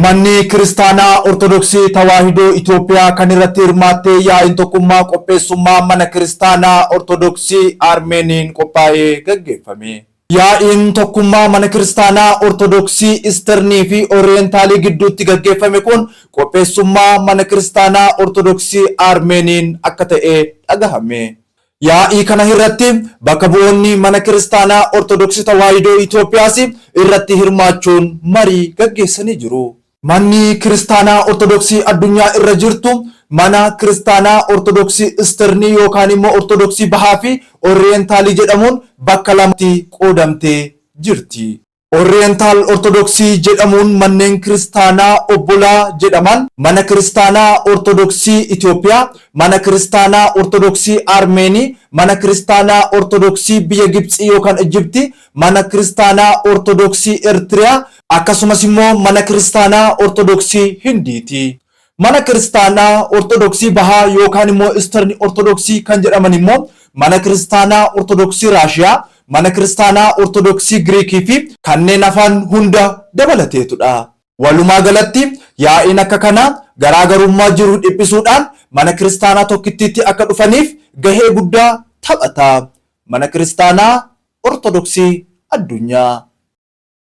Manni Kiristaanaa Ortodoksii Tawaahidoo Itoophiyaa kan irratti hirmaattee yaa'iin tokkummaa qopheessummaa Mana Kiristaanaa Ortodoksii Armeeniin qophaa'ee gaggeeffame. Yaa'iin tokkummaa Mana Kiristaanaa Ortodoksii Isternii fi Oriyeentaalii gidduutti gaggeeffame kun qopheessummaa Mana Kiristaanaa Ortodoksii Armeeniin akka ta'e dhagahame. Yaa'ii kana irratti bakka bu'oonni Mana Kiristaanaa Ortodoksii Tawaahidoo Itoophiyaas irratti hirmaachuun marii gaggeessanii jiru. Manni Kiristaanaa Ortodoksii addunyaa irra jirtu Mana Kiristaanaa Ortodoksii Isternii yookaan immoo Ortodoksii Bahaa fi Oriyeentaalii jedhamuun bakka lamatti qoodamtee jirti. Oriyeentaal Ortodoksii jedhamuun manneen kiristaanaa obbolaa jedhaman Mana Kiristaanaa Ortodoksii Itoophiyaa, Mana Kiristaanaa Ortodoksii Armeenii, Mana Kiristaanaa Ortodoksii biyya Gibtsii yookaan Ijibti, Mana Kiristaanaa Ortodoksii Ertiriyaa akkasumas immoo Mana Kiristaanaa Ortodoksii Hindiiti. Mana Kiristaanaa Ortodoksii Bahaa yookaan immoo Isterni Ortodoksii kan jedhaman immoo Mana Kiristaanaa Ortodoksii Raashiyaa, Mana Kiristaanaa Ortodoksii Giriikii fi kanneen hafan hunda dabalateetudha. Walumaa galatti yaa'iin akka kanaa garaa garummaa jiru dhiphisuudhaan mana kiristaanaa tokkittiitti akka dhufaniif gahee guddaa taphata. Mana Kiristaanaa Ortodoksii Addunyaa.